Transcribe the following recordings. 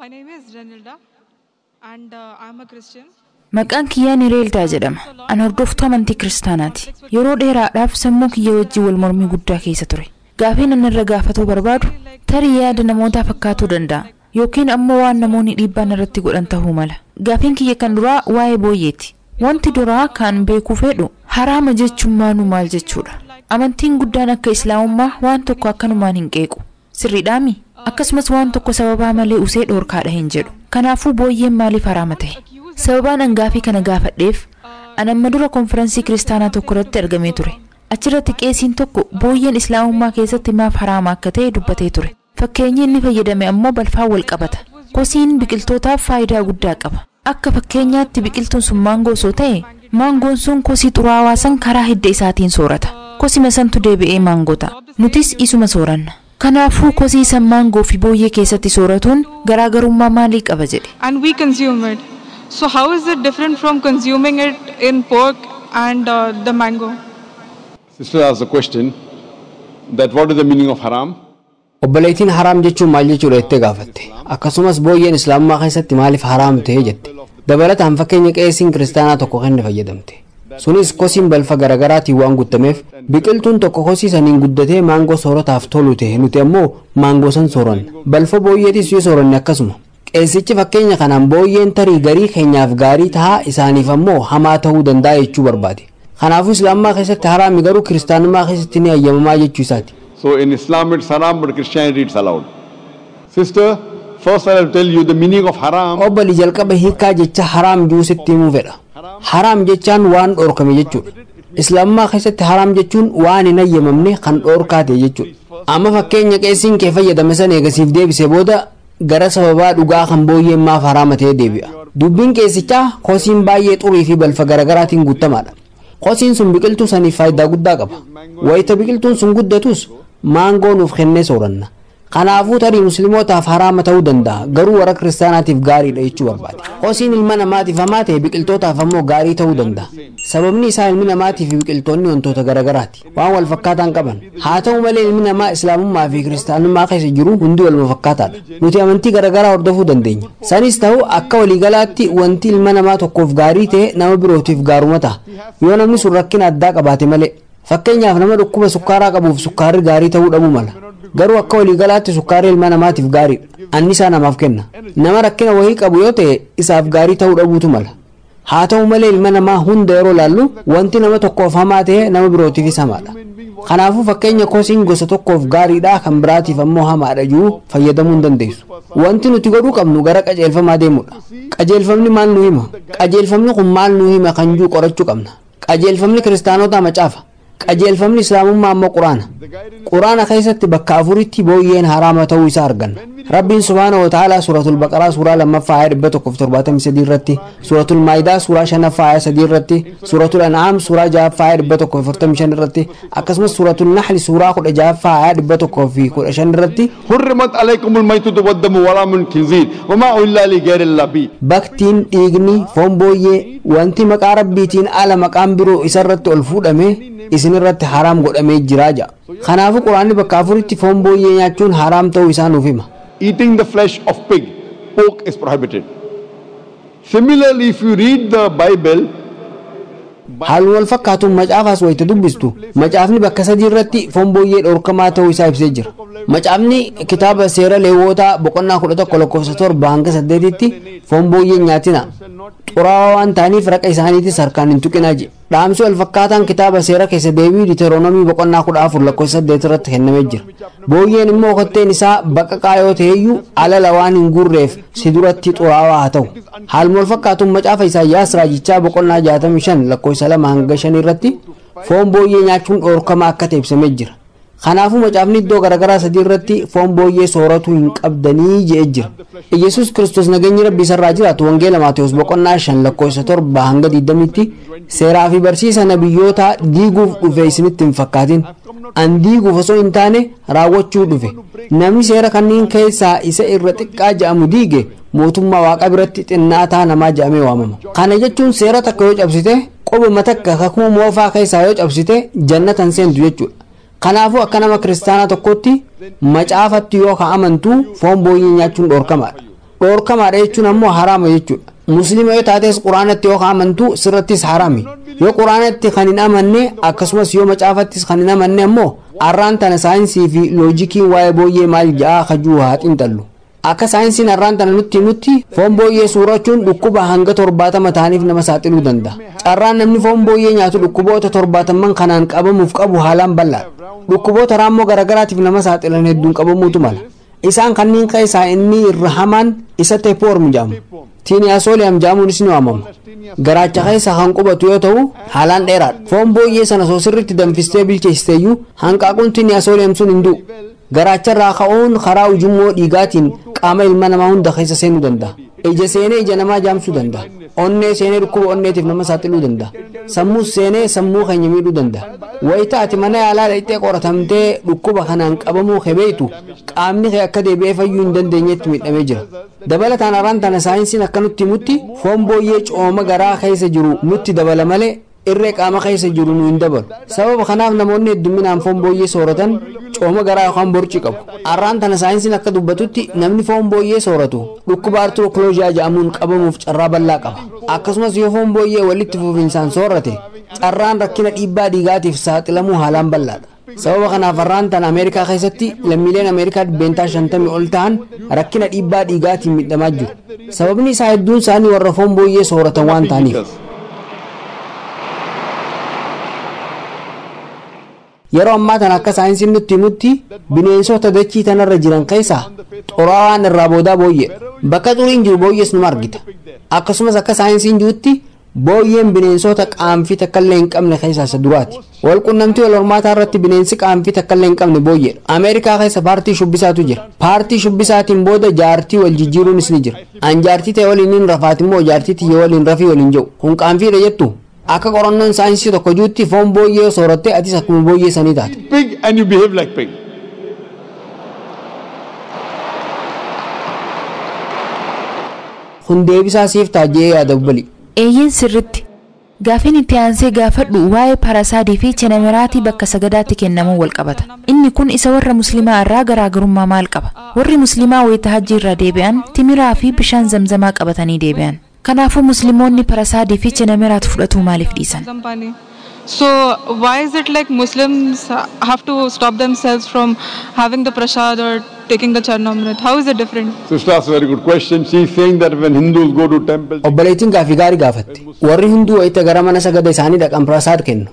My name is Renilda and I'm a Christian. Maqaan kiyyaa Nireeldaa jedhama. An hordoftuu amantii kiristaanaati. Yeroo dheeraadhaaf sammuu kiyya wajjin wal mormii guddaa keessa ture. Gaafiin ani irra gaafatuu barbaadu tarii yaada namootaa fakkaatuu danda'a. Yookiin ammoo waan namoonni dhiibbaan irratti godhan ta'uu mala. Gaafiin kiyya kan duraa waa'ee booyyeeti. Wanti duraa kan beekuu fedhu haraama jechuun maanuu maal jechuudha. Amantiin guddaan akka islaamummaa waan tokko akkanumaan hin qeequ. Sirriidhaami? Akkasumas waan tokko sababaa malee usee dhoorkaadha hin jedhu. Kanaafuu booyyeen maaliif haraama ta'e? Sababaan an gaafii kana gaafadheef an amma dura konfiraansii kiristaanaa tokko irratti argamee ture. Achirratti qeesiin tokko booyyeen islaamummaa keessatti maaf haraama akka ta'e dubbatee ture. Fakkeenyi inni fayyadame ammoo balfaan wal qabata. Kosiin biqiltootaaf faayidaa guddaa qaba. Akka fakkeenyaatti biqiltuun sun maangoo osoo ta'e, maangoon sun kosii xuraawaa san karaa hidda isaatiin soorata. Kosima santu deebi'ee maangoo ta'a. Nutis isuma sooranna. Kanaafuu kosii san maangoo fi booyyee keessatti sooratuun garaagarummaa maalii qaba jedhe. And we consume it. So how is it different from consuming it in pork and the mango? Sister asked the question that what is the meaning of haram? Obboleettiin haraam jechuun maal jechuudha jettee gaafatte. Akkasumas booyyeen islaamummaa keessatti maaliif haraam ta'e jette. Dabalataan fakkeenya qeesiin kiristaanaa tokko kenne fayyadamte. Sunis kosiin balfa garagaraatiin waan guutameef biqiltuun tokko kosii saniin guddatee maangoo soorataaf tolu ta'e, nuti ammoo maangoo san sooranna. Balfa booyyeetis yoo sooranne akkasuma. Qeesichi fakkeenya kanaan booyyeen tarii garii keenyaaf gaarii tahaa, isaaniif ammoo hamaa ta'uu danda'a jechuu barbaade. Kanaafuu islaamummaa keessatti haraami garuu kiristaanummaa keessatti ni hayyamamaa jechuu isaati. So in Islam it's haram, but Christianity it's allowed. Sister, first I will tell you the meaning of haram. Obbolii, jalqaba hiikaa jecha haraam juu sitti himuu fedha. Haraam jechaan waan dhoorkame jechuudha. Islaamummaa keessatti haraam jechuun waan hin hayyamamne kan dhoorkaa ta'e jechuudha. Amma fakkeenya qeessiin kee fayyadame san eegasiif deebise booda gara sababaa dhugaa kan booyyeen maaf haraama ta'e deebi'a. Dubbiin qeessichaa kosiin baay'ee xurii fi balfa garagaraatiin guutamaadha. Kosiin sun biqiltuu saniif faayidaa guddaa qaba. Wayita biqiltuun sun guddatus maangoo nuuf kennee sooranna. Kanaafuu tarii musliimotaaf haraama ta'uu danda'a, garuu warra kiristaanaatiif gaariidha jechuu barbaade. Kosiin ilma namaatiif hamaa ta'e biqiltootaaf ammoo gaarii ta'uu danda'a. Sababni isaa ilmi namaatii fi biqiltoonni wantoota garagaraati. Waan wal fakkaataan qaban. Haa ta'u malee ilmi namaa islaamummaa fi kiristaanummaa keessa jiru hundi waluma fakkaataadha. Nuti amantii garagaraa hordofuu dandeenya. Sanis ta'u akka waliigalaatti wanti ilma namaa tokkoof gaarii ta'e nama birootiif gaaruma ta'a. Yoo namni sun rakkina addaa qabaate malee. Fakkeenyaaf nama dhukkuba sukkaaraa qabuuf sukkaarri gaarii ta'uu dhabuu mala. Garuu akka waliigalaatti sukkaarri ilma namaatiif gaariidha. Annisaa namaaf kenna. Nama rakkina wayii qabu yoo ta'e isaaf gaarii ta'uu dhabuutu mala. Haa ta'u malee ilma namaa hunda yeroo laallu wanti nama tokkoof hamaa ta'e nama birootiifis hamaadha. Kanaafuu fakkeenya kosiin gosa tokkoof gaariidha kan biraatiif ammoo hamaadha jiru fayyadamuu hin dandeessu. Wanti nuti godhuu qabnu gara qajeelfamaa deemudha. Qajeelfamni maal nu hima? Qajeelfamni kun maal nu hima kan jiru qorachuu qabna. Qajeelfamni kiristaanotaa macaafa. Qajeelfamni islaamummaa ammoo quraana. Quraana keessatti bakka afuritti booyyeen haraama ta'uu isaa arganna. Rabbiin subhaana wa ta'aalaa suuratul Baqaraa suuraa 2ffaa aaya 173 irratti, suuratul Maayidaa suuraa 5ffaa aaya 3 irratti, suuratul An'aam suuraa 6ffaa aaya 145 irratti, akkasumas suuratul Nahl suuraa 16ffaa aaya 115 irratti حرمت عليكم الميتة والدم ولحم الخنزير وما أهل لغير الله به. Baktiin, dhiigni, foon booyyee, wanti maqaa rabbiitiin ala maqaan biroo isarratti ol fuudhame isin irratti haraam godhamee jiraa jedha. Kanaafuu quraanni bakka afuritti foon booyyee nyaachuun haraam ta'uu isaa nuuf hima. Eating the flesh of pig, pork is prohibited. Similarly, if you read the Bible, Haaluma wal fakkaatuun macaafaas wayita dubbistu macaafni bakka sadii irratti foon booyyee dhorkamaa ta'uu isaa ibsee jira. Macaafni kitaaba seera leewwotaa boqonnaa 11 lakkoofsa 7 hanga 8tti foon booyyee nyaatina, xuraawaa waan ta'aniif raqa isaaniitis harkaan hin tuqinaa jedhe. Dhaamsi wal fakkaataan kitaaba seera keessa deebii Diiteeroonomii boqonnaa 14 lakkoofsa 8 irratti kennamee jira. Booyyeen immoo kotteen isaa baqaqaa yoo ta'eyyuu alala waan hin gurreef si duratti xuraawaa haa ta'u. Haaluma wal fakkaatuun macaafa Isaayyaas raajichaa boqonnaa 65 lakkoofsa 2 hanga 5 irratti foon booyyee nyaachuun dhorkamaa akka ta'e ibsamee jira. Kanaafuu macaafni iddoo garaagaraa sadii irratti foon booyyee sooratuu hin qabdanii jedhee jira. Yesuus Kiristoos, nageenyi Rabbii isarraa jiraatu, Wangeela Maatewos boqonnaa 5 lakkoofsa 7 hanga 20tti seeraa fi barsiisa nabiyyootaa diiguuf dhufe isinitti hin fakkaatin. An diiguuf osoo hin taane raawwachuu dhufe. Namni seera kanneen keessaa isa irra xiqqaa jedhamu diige mootummaa Waaqa biratti xinnaataa namaa jedhamee waamama. Kana jechuun seera takka yoo cabsite, qobuma takka kakuu moofaa keessaa yoo cabsite, jannatan seentu jechuudha. Kanaafuu akka nama kiristaanaa tokkotti macaafatti yoo ka amantu foon booyyee nyaachuun dhorkamaadha. Dhoorkamaadha jechuun ammoo haraama jechuudha. Musliima yoo taates Quraanatti yoo amantu sirrattis haraami. Yoo Quraanatti kan hin amanne, akkasumas yoo macaafattis kan hin amanne ammoo, arraan tana saayinsii fi loojikiin waa'ee booyyee maal ja'a kajuu haa xiinxallu. Akka saayinsiin arraan tana nutti himutti, foon booyyee soorachuun dhukkuba hanga 70 ta'aniif nama saaxiluu danda'a. Carraan namni foon booyyee nyaatu dhukkuboota 70n kanaan qabamuuf qabu haalaan bal'aadha. Dhukkuboota raammoo garaagaraatiif nama saaxilan hedduun qabamuutu mala. Isaan kanneen keessaa inni irra hamaan isa tapeworm jedhama. Taenia solium jedhamuunis ni waamama. Garaacha keessa kan qubatu yoo ta'u haalaan dheeraadha. Foon booyyee sana osoo sirriitti danfistee bilcheessiteeyyuu hanqaaquun Taenia solium sun hin du'u. Garaacharraa ka'uun karaa ujummoo dhiigaatiin qaama ilma namaa hunda keessa seenuu danda'a. Ija seenee ija namaa jaamsuu danda'a. Onnee seenee dhukkuba onneetiif nama saaxiluu danda'a. Sammuu seenee sammuu keenya miidhuu danda'a. Wayita ati mana yaalaa dhaqxee qoratamtee dhukkuba kanaan qabamuu kee beektu, qaamni kee akka deebi'ee fayyuu hin dandeenyetti miidhamee jira. Dabalataan arraan tana saayinsiin akka nutti himutti, foon booyyee cooma garaa keessa jiru nutti dabala malee irree qaama keessa jiru nu hin dabalu. Sababa kanaaf namoonni hedduminaan foon booyyee sooratan cooma garaa yookaan borcii qabu. Arraan tana saayinsiin akka dubbatutti, namni foon booyyee sooratu dhukkuba arthrocalcinosis jedhamuun qabamuuf carraa bal'aa qaba. Akkasumas yoo foon booyyee walitti fufinsaan soorate, carraan rakkina dhiibbaa dhiigaatiif saaxilamuu haalaan bal'aadha. Sababa kanaaf arraan tana Ameerikaa keessatti lammiileen Ameerikaa 50% ol ta'an rakkina dhiibbaa dhiigaatiin miidhamaa jiru. Sababni isaa hedduun isaanii warra foon booyyee sooratan waan ta'aniif. Yeroo ammaa tana akka saayinsiin nutti himutti, bineensota dachii tanarra jiran keessaa xuraawaan irraa boodaa booyyeedha. Bakka xuriin jiru booyyees numa argita. Akkasumas akka saayinsiin jirutti, booyyeen bineensota qaanfii takkallee hin qabne keessaa isa duraati. Wal qunnamtii wal hormaataa irratti bineensi qaanfii takkallee hin qabne booyyeedha. Ameerikaa keessa paartii shubbisaatu jira. Paartii shubbisaatiin booda jaartii wal jijjiiruunis ni jira. An jaartii ta'e waliin hin rafaati immoo jaartii tiyya waliin rafii waliin jedhu. Kun qaanfiidha jettu? Akka qorannoon saayinsii tokko jirutti, foon booyyee soorattee atis akkuma booyyee sanii taate. Pig and you behave like pig. Kun deebisaa siif ta'a yaada obbali. Eeyyeen, sirritti. Gaafiin itti aansee gaafadhu waa'ee parasaadii fi chenemeraatii bakka sagadaatti kennamuu wal qabata. Inni kun isa warra musliimaa irraa garaagarummaa maal qaba? Warri musliimaa wayita hajji irraa deebi'an timiraa fi bishaan zamzamaa qabatanii deebi'an. Kanaafuu musliimoonni parasaadii fi chenemeraat fudhatuu maaliif dhiisan? Zampani. So why is it like Muslims have to stop themselves from having the prasad or taking the charnamrit? How is it different? Sister asked a very good question. She's saying that when Hindus go to temple, Obboleettiin gaafii gaarii gaafatte. Warri Hinduu wayita gara mana sagada isaanii dhaqan pirasaad kennu.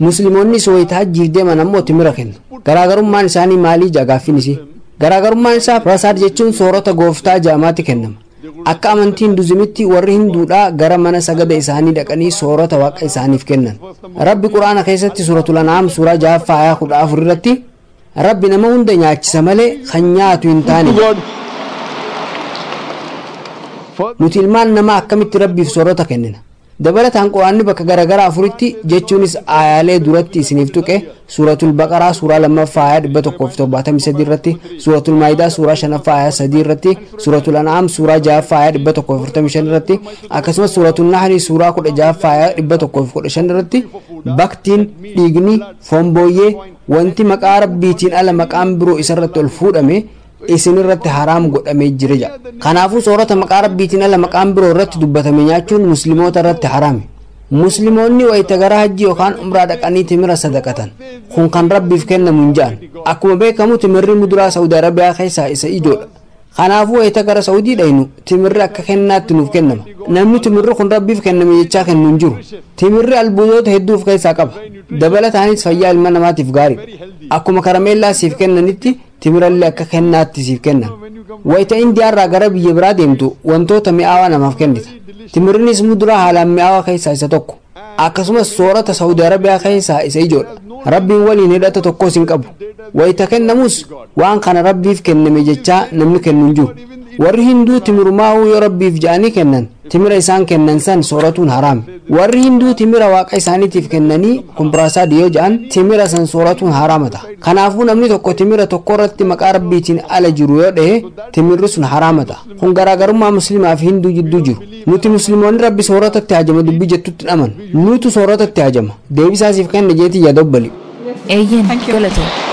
Musliimoonnis wayita hajjiif deeman ammoo timira kennu. Garaagarummaan isaanii maalii jaa gaaffiin isii. Garaagarummaan isaa, pirasaad jechuun soorata gooftaa jaamaatti kennama. Akka amantii Hinduuzimitti warri Hinduudhaa gara mana sagada isaanii dhaqanii soorata waaqa isaaniif kennan. Rabbi Quraana keessatti Suuratul An'aam suuraa 6ffaa ayaa 14 irratti, "Rabbi nama hunda nyaachisa malee kan nyaatu hin taane." to God. Further, Nuti ilmaan namaa akkamitti Rabbiif soorata kennina? Dabalataan Quraanni bakka garaagaraa afuritti, jechuunis aayaalee duratti isiniif tuqe, Suuratul Baqaraa suuraa 2ffaa aayaa 173 irratti, Suuratul Maayidaa suuraa 5ffaa aayaa 3 irratti, Suuratul An'aam suuraa 6ffaa aayaa 145 irratti, akkasumas Suuratul Nahli suuraa 16ffaa aayaa 115 irratti, baktiin, dhiigni, foon booyyee, wanti maqaa Rabbiitiin ala maqaan biroo isarratti ol fuudhame isin irratti haraam godhamee jira jedha. Kanaafuu soorata maqaa Rabbiitiin ala maqaan biroo irratti dubbatame nyaachuun musliimoota irratti haraami. Musliimoonni wayita gara hajji yookaan umraa dhaqanii timira sadaqatan. Kun kan Rabbiif kennamu hin jedhan. Akkuma beekamu timirri muduraa Saudi Arabiyaa keessaa isa ijoodha. Kanaafuu wayita gara Saudii dhaynu timirri akka kennaatti nuuf kennama. Namni timirri kun Rabbiif kenname jechaa kennu hin jiru. Timirri albuudota hedduu of keessaa qaba. Dabalataanis fayyaa ilma namaatiif gaariidha. Akkuma karameellaa siif kennanitti timirallee akka kennaatti siif kennan. Wayita Indiyaarraa gara biyya biraa deemtu wantoota mi'aawaa namaaf kennita. Timirrinis muduraa haalaan mi'aawaa keessaa isa tokko. Akkasumas soorata Saudi Arabiyaa keessaa isa ijoodha. Rabbiin waliin hidhata tokkos hin qabu. Wayita kennamus waan kana Rabbiif kenname jechaa namni kennu hin jiru. Warri Hinduu timirumaa'uu yoo Rabbiif ja'anii kennan, timira isaan kennan san sooratuun haraami. Warri Hinduu timira waaqa isaaniitiif kennanii kun piraasaad yoo ja'an, timira san sooratuun haraama ta'a. Kanaafuu namni tokko timira tokko irratti maqaa Rabbiitiin ala jiru yoo dhahe, timirri sun haraama ta'a. Kun garaagarummaa musliimaa fi Hinduu jidduu jiru. Nuti musliimoonni Rabbi sooratatti hajama dubbii jettutti dhaman. Nutu sooratatti hajama. Deebisaa siif kenna jeetii yaada obbali. Eeyyeen, Thank you. galatoo.